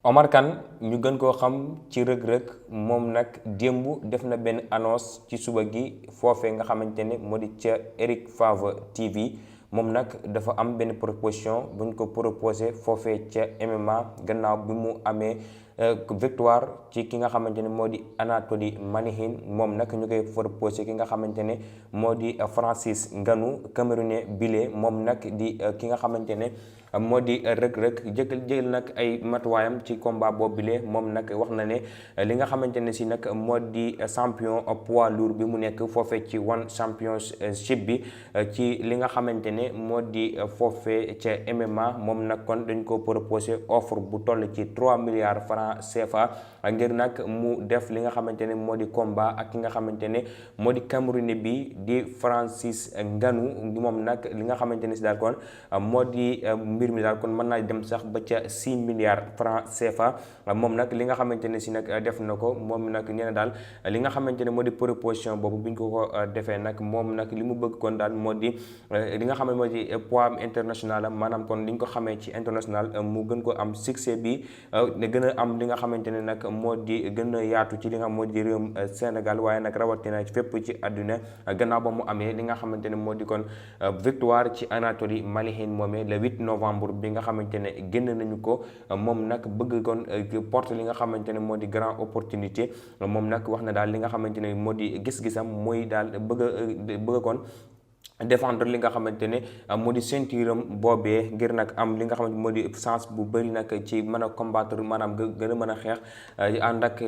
Omar Kane ñu gën koo xam ci rëg-rëg moom nag démb def na benn annonce ci suba gi foofee nga xamante ne moo di ca Eric Favre TV moom nag dafa am benn proposition bu ñu ko proposé foofee ca MMA gannaaw bi mu amee victoire ci ki nga xamante ne moo di Anatoly Manihin moom nag ñu koy proposé ki nga xamante ne moo di Francis Ngannou Camerounais bile moom nag di ki nga xamante ne moo di rëg-rëg jël nag ay matuwaayam ci combat boobule moom nag wax na ne li nga xamante ne si nag moo di champion poids lourd bi mu nekk foofee ci One Championship bi ci li nga xamante ne moo di foofee ca MMA moom nag kon dañ ko proposé offre bu toll ci 3 milliards francs CFA ngir nag mu def li nga xamante ne moo di combat ak ki nga xamante ne moo di Camerounais bi di Francis Ngannou moom nag li nga xamante ne si daal kon moo di mbir mi daal kon mën naa dem sax ba ca 6 milliards francs CFA moom nag li nga xamante ne si nag def na ko moom nag nee na daal li nga xamante ne moo di proposition boobu bi ñu ko defee nag moom nag li mu bëgg kon daal moo di li nga xam ne moo di poids international am maanaam kon li ñu ko xamee ci international mu gën ko am succès bi gën a am li nga xamante ne nag moo di gën a yaatu ci li nga moo di réewum Sénégal waaye nag rawatina fépp ci àdduna gannaaw ba mu amee li nga xamante ne moo di kon victoire ci Anatoly Manihin moomee le 8 novembre bi nga xamante ne génn nañu ko moom nag bëgg kon porte li nga xamante ne moo di grand opportunité moom nag wax na daal li nga xamante ne moo di gis-gisam mooy daal bëgg kon défendre li nga xamante ne moo di ceinture am boobee ngir nag am li nga xamante moo di chance bu bëri nag ci mën a combattre maanaam gën a mën a xeex ànd ak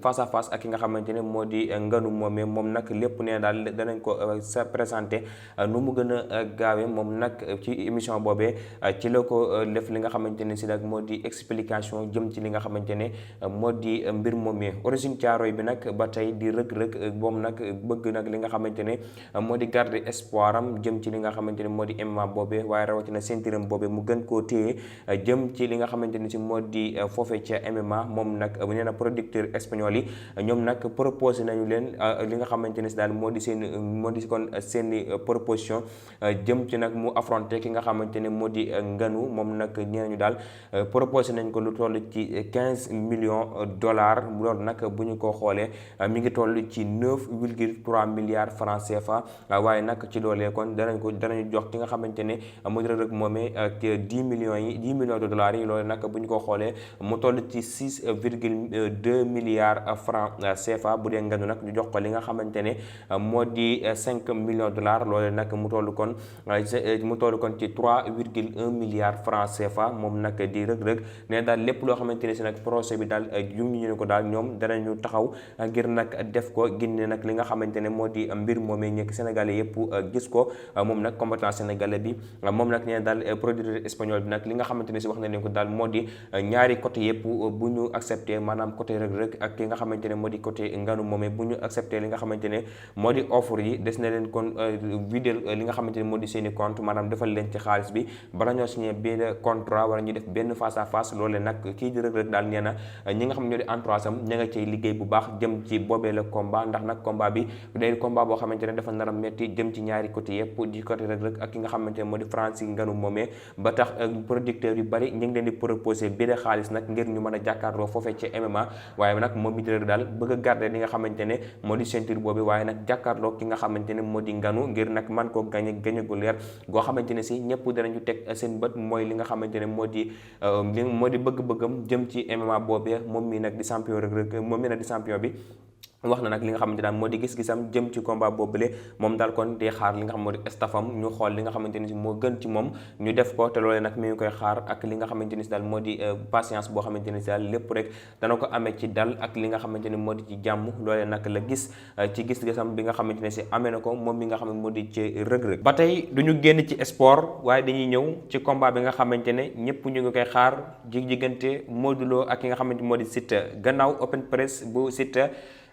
face à face ak ki nga xamante ne moo di Ngannou moomee moom nag lépp nee daal danañ ko sa présenté nu mu gën a gaawee moom nag ci émission boobee ci la ko def li nga xamante ne si nag moo di explication jëm ci li nga xamante ne moo di mbir moomee origine Thiaroye bi nag ba tey di rëg-rëg moom nag bëgg nag li nga xamante ne moo di garder espoiram jëm ci li nga xamante ne moo di MMA boobee waaye rawatina ceinture boobee mu gën koo téye jëm ci li nga xamante ne si moo di foofee ca MMA moom nag nee na producteur espagnol yi ñoom nag proposé nañu leen li nga xamante ne si daal moo di kon seeni proposition jëm ci nag mu affronté ki nga xamante ne moo di Ngannou moom nag nee nañu daal proposé nañ ko lu toll ci 15 millions dollars loolu nag bu ñu ko xoolee mi ngi toll ci 9,3 milliards francs CFA waaye nag ci loolee kon danañu jox ki nga xamante ne mu di rek moomee ak 10 millions de dollars yi loolu nag bu ñu ko xoolee mu toll ci 6,2 milliards francs CFA bu dee Ngannou nag ñu jox ko li nga xamante ne moo di 5 millions de dollars loolu nag mu toll kon ci 3,1 milliards francs CFA moom nag di rëg-rëg ne daal lépp loo xamante ne si nag procès bi daal ñu ko daal ñoom danañu taxaw ngir nag def ko génne nag li nga xamante ne moo di mbir moomee ñekk Sénégalais yëpp gis ko moom nag combattant sénégalais bi moom nag nee daal producteur espagnol bi nag li nga xamante ne si wax na leen ko daal moo di ñaari côté yëpp bu ñu accepté maanaam côté rëg-rëg ak ki nga xamante ne moo di côté Ngannou moomee bu ñu accepté li nga xamante ne moo di offre yi des na leen kon vidéo li nga xamante ne moo di seeni compte maanaam defal leen ci xaalis bi bala ñoo signé benn contrat wala ñu def benn face à face loolee nag kii di rëg-rëg daal nee na ñi nga xam ne ñoo di entourage am ña nga cay liggéey bu baax jëm ci boobee la combat ndax nag combat bi day combat boo xamante ne dafa nar a metti jëm ci ñaari côté yëpp di côté rëg-rëg ak ki nga xamante ne moo di Francis Ngannou moomee ba tax producteur yu bari ñu ngi leen di proposé bi de xaalis nag ngir ñu mën a jàkkaarloo foofee ci MMA waaye nag moom mi di rëg daal bëgg a garder li nga xamante ne moo di ceinture boobu waaye nag jàkkaarloo ki nga xamante ne moo di Ngannou ngir nag man koo gañe gu leer goo xamante ne si ñëpp danañu teg seen bët mooy li nga xamante ne moo di bëgg-bëggam jëm ci MMA boobee moom mi nag di champion rëg-rëg moom mi nag di champion bi wax na nag li nga xamante daal moo di gis-gisam jëm ci combat boobule moom daal kon di xaar li nga xam moo di staffam ñu xool li nga xamante ni si moo gën ci moom ñu def ko te loolee nag mi ngi koy xaar ak li nga xamante ni si daal moo di patience boo xamante ni si daal lépp rek dana ko amee ci dal ak li nga xamante ni moo di ci jàmm loolee nag la gis ci gis-gisam bi nga xamante ne si amee na ko moom mi nga xam ne moo di ci rëg-rëg ba tey du ñu génn ci sport waaye dañuy ñëw ci combat bi nga xamante ne ñëpp ñu ngi koy xaar diggante Modou Lo ak ki nga xamante moo di Siteu gannaaw open press bu Siteu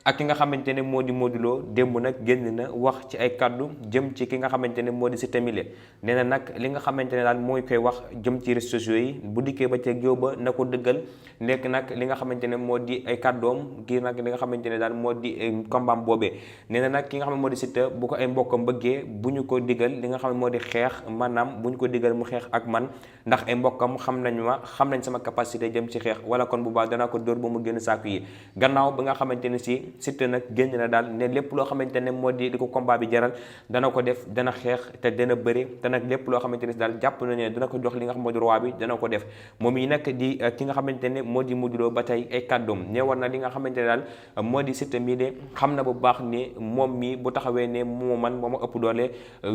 ak ki nga xamante ne moo di Modou Lo démb nag génn na wax ci ay kaddu jëm ci ki nga xamante ne moo di Siteu mile nee na nag li nga xamante ne daal mooy koy wax jëm ci réseaux sociaux yi bu dikkee ba ca géew ba na ko dëggal nekk nag li nga xamante ne moo di ay kàddoom ngir nag li nga xamante ne daal moo di combat boobee nee na nag ki nga xam ne moo di Siteu bu ko ay mbokkam bëggee bu ñu ko digal li nga xam ne moo di xeex maanaam bu ñu ko digal mu xeex ak man ndax ay mbokkam xam nañ ma xam nañ sama capacité jëm ci xeex wala kon bu baax danaa ko dóor ba mu génn saaku yi gannaaw bi nga xamante ne si Siteu nag génn na daal ne lépp loo xamante ne moo di ko combat bi jaral dana ko def dana xeex te dana bëri te nag lépp loo xamante ne si daal jàpp na ne dana ko jox li nga xam moo di roi bi dana ko def moom yi nag di ki nga xamante ne moo di Modou Lo ba tey ay kàddoom ne war na li nga xamante ne daal moo di Siteu mii de xam na bu baax ne moom mi bu taxawee ne moo man moo ma ëpp doole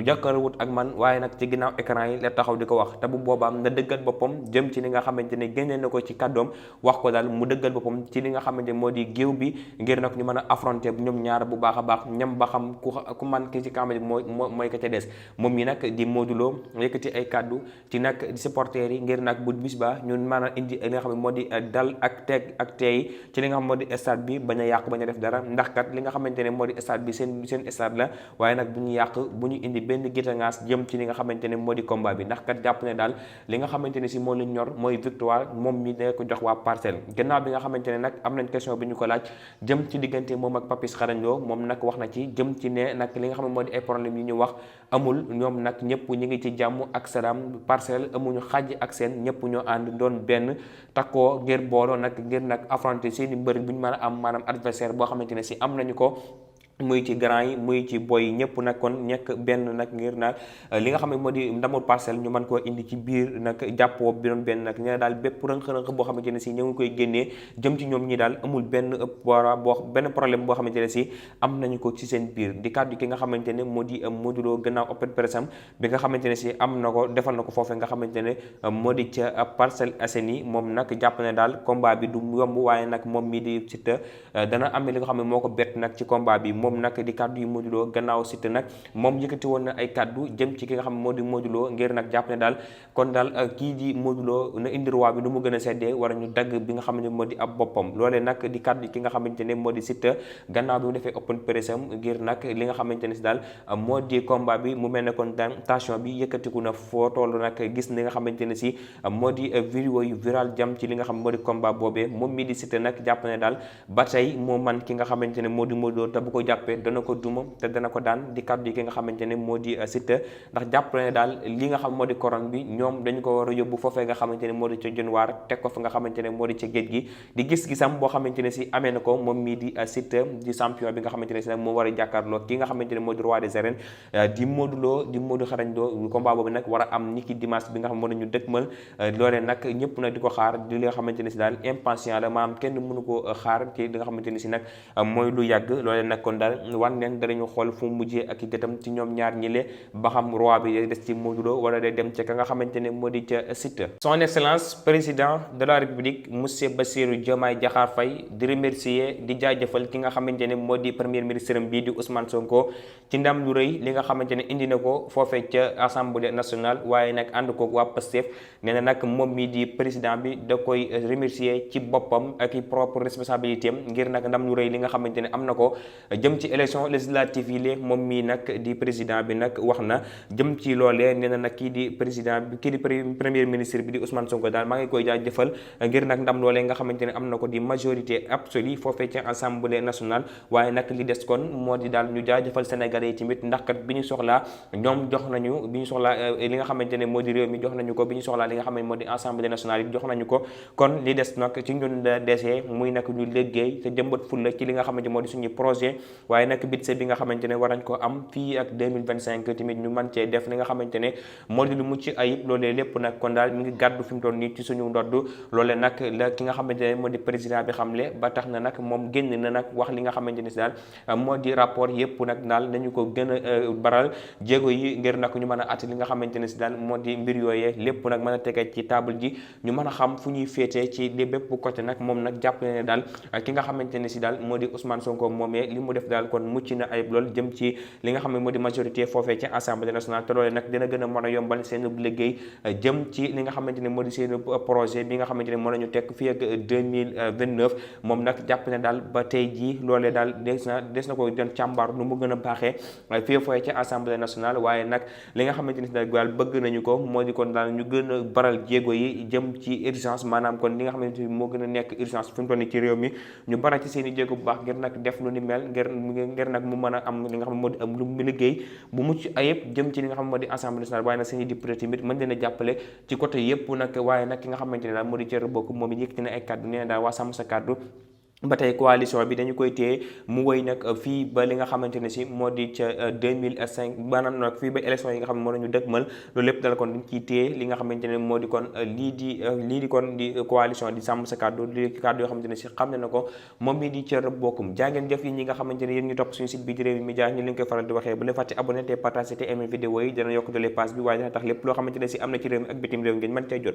jàkkaarwut ak man waaye nag ci ginnaaw écran yi la taxaw di ko wax te bu boobaam na dëggal boppam jëm ci li nga xamante ne génne na ko ci kàddoom wax ko daal mu dëggal boppam ci li nga xamante ne moo di géew bi ngir nag ñu mën a affronter ñoom ñaar bu baax a baax ñam ba xam ku man ki ci kàmb mooy ka ca des moom yi nag di Modou Lo yëkkati ay kàddu ci nag supporters yi ngir nag bu bis ba ñun mën a indi li nga xam ne moo di dal ak teeg ak teey ci li nga xam moo di stade bi bañ a yàq bañ a def dara ndax kat li nga xamante ne moo di stade bi seen stade la waaye nag bu ñu yàq bu ñu indi benn gitangaas jëm ci li nga xamante ne moo di combat bi ndax kat jàpp ne daal li nga xamante ne si moo leen ñor mooy victoire moom mi ne ko jox waa Parcelles gannaaw bi nga xamante ne nag am nañ question bi ñu ko laaj jëm ci diggante moom ak Papis Xarañ Lo moom nag wax na ci jëm ci ne nag li nga xam ne moo di ay problème yi ñu wax amul ñoom nag ñëpp ñu ngi ci jàmm ak salaam Parcelles amuñu xàjj ak seen ñëpp ñoo ànd doon benn takkoo ngir booloo nag ngir nag affronter seeni mbër bu ñu mën a am maanaam adversaire boo xamante ne si am nañu ko muy ci grand yi muy ci boy yi ñëpp nag kon nekk benn nag ngir nag li nga xam ne moo di ndamul Parcelles ñu mën koo indi ci biir nag jàppoo bi doon benn nag ñu ne daal bépp rënq-rënq boo xamante ne si ñu ngi koy génnee jëm ci ñoom ñi daal amul benn benn problème boo xamante ne si am nañu ko ci seen biir di kàddu ki nga xamante ne moo di Modou Lo gannaaw open press am bi nga xamante ne si am na ko defal na ko foofee nga xamante ne moo di ca Parcelles Assainies moom nag jàpp ne daal combat bi du yomb waaye nag moom mii di Siteu dana am li nga xam ne moo ko bett nag ci combat bi moom nag di kàddu yu Modou Lo gannaaw Siteu nag moom yëkkati woon na ay kàddu jëm ci ki nga xam ne moo di Modou Lo ngir nag jàpp ne daal kon daal kii di Modou Lo na indi roi bi nu mu gën a seddee war ñu dagg bi nga xam ne moo di ab boppam loolee nag di kàddu ki nga xamante ne moo di Siteu gannaaw bi mu defee open press am ngir nag li nga xamante ne si daal moo di combat bi mu mel ne kon tension bi yëkkatiku na foo toll nag gis li nga xamante ne si moo di vidéo yu viral jam ci li nga xam moo di combat boobee moom mii di Siteu nag jàpp ne daal ba tey moo man ki nga xamante ne moo di Modou Lo te bu ko jàppee dana ko duma te dana ko daan di kàddu yi ki nga xamante ne moo di Siteu ndax jàpp ne daal li nga xam moo di couronne bi ñoom dañu ko war a yóbbu foofee nga xamante ne moo di ca Dionewar teg ko fa nga xamante ne moo di ca géej gi di gis-gisam boo xamante ne si amee na ko moom mii di Siteu di champion bi nga xamante ne si nag moo war a jàkkaarloo ki nga xamante ne moo di roi des arènes di Modou Lo di Modou Xarañ Lo combat boobu nag war a am niki dimanche bi nga xam moo nañu dëkkmal loolee nag ñëpp nag di ko xaar di li nga xamante ne si daal impatient la maanaam kenn mënu ko xaar ci li nga xamante ne si nag mooy lu yàgg loolee nag kon daal wan neen danañu xool fu mu mujjee ak i gëtam ci ñoom ñaar ñile ba xam roi bi day des ci Modou Lo wala day dem ca ka nga xamante ne moo di ca Siteu. Son excellence président de la république monsieur Bassirou Diomaye Diakhar Faye di remercier di jaajëfal ki nga xamante ne moo di premier ministre bii di Ousmane Sonko ci ndam lu rëy li nga xamante ne indi na ko foofee ca assemblée nationale waaye nag ànd ko waa Pastef nee na nag moom mii di président bi da koy remercier ci boppam ak i propre responsabilité am ngir nag ndam lu rëy li nga xamante ne am na ko jëm ci élection législative yi moom mii nag di président bi nag wax na jëm ci loolee nee na nag kii di président bi kii di premier ministre bi di Ousmane Sonko daal maa ngi koy jaajëfal ngir nag ndam loolee nga xamante ne am na ko di majorité absolue foofee ci assemblée nationale waaye nag li des kon moo di daal ñu jaajëfal sénégalais yi tamit ndax kat bi ñu soxlaa ñoom jox nañu bi ñu soxlaa li nga xamante ne moo di réew mi jox nañu ko bi ñu soxlaa li nga xam ne moo di assemblée nationale yi jox nañu ko kon li des nag ci ñun desee muy nag ñu liggéey te jëmbat fulla ci li nga xamante moo di suñu projet waaye nag budget bi nga xamante ne war nañ ko am fii ak 2025 tamit ñu mën cee def li nga xamante ne moo di lu mucc ayib loolee lépp nag kon daal mi ngi gàddu fi mu toll nii ci suñu ndodd loolee nag la ki nga xamante ne moo di président bi xamle ba tax na nag moom génn na nag wax li nga xamante ne si daal moo di rapport yëpp nag daal nañu ko gën a baral jéego yi ngir nag ñu mën a àtt li nga xamante ne si daal moo di mbir yooyee lépp nag mën a tege ci table ji ñu mën a xam fu ñuy féetee ci li bépp côté nag moom nag jàpp ne daal ki nga xamante ne si daal moo di Ousmane Sonko moomee li mu def daal kon mucc na ayib lool jëm ci li nga xam ne moo di majorité foofee ci assemblée nationale te loolee nag dina gën a mën a yombal seen liggéey jëm ci li nga xamante ne moo di seen projet bi nga xamante ne moo nañu tekk fii ak 2029 moom nag jàpp ne daal ba tey jii loolee daal des na ko doon càmbar nu mu gën a baaxee fii fooy ci assemblée nationale waaye nag li nga xamante ni daal bëgg nañu ko moo di kon daal ñu gën a baral jéego yi jëm ci urgence maanaam kon li nga xamante ni moo gën a nekk urgence fi mu toll nii ci réew mi ñu baral ci seen i jéego bu baax ngir nag def lu ni mel ngir nag mu mën a am li nga xam ne moo di am lu mu liggéey bu mucc ayib jëm ci li nga xam ne moo di assemblée nationale waaye nag seen i député tamit mën leen a jàppale ci côté yëpp nag waaye nag ki nga xamante ne daal moo di Thierno Bocoum moom it yëkkati na ay kàddu nee na daal waa sàmm sa kàddu ba tey coalition bi dañu koy téye mu woy nag fii ba li nga xamante ne si moo di ca 2005 maanaam nag fii ba élection yi nga xam ne moo nañu dëgmal loolu lépp dala kon dañ ciy téye li nga xamante ne moo di kon lii di kon di coalition di sàmm sa kàddu di kàddu yoo xamante ne si xam ne na ko moom mi di Thierno Bocoum jàngeen jëf yi ñi nga xamante ne yéen ñu topp suñu site bi di Rewmi Média ñu leen koy faral di waxee bu leen fàtte abonné te partager te aimer vidéo yi dana yokk doole page bi waaye dana tax lépp loo xamante ne si am na ci réew mi ak bitim réew ngeen mën cee jot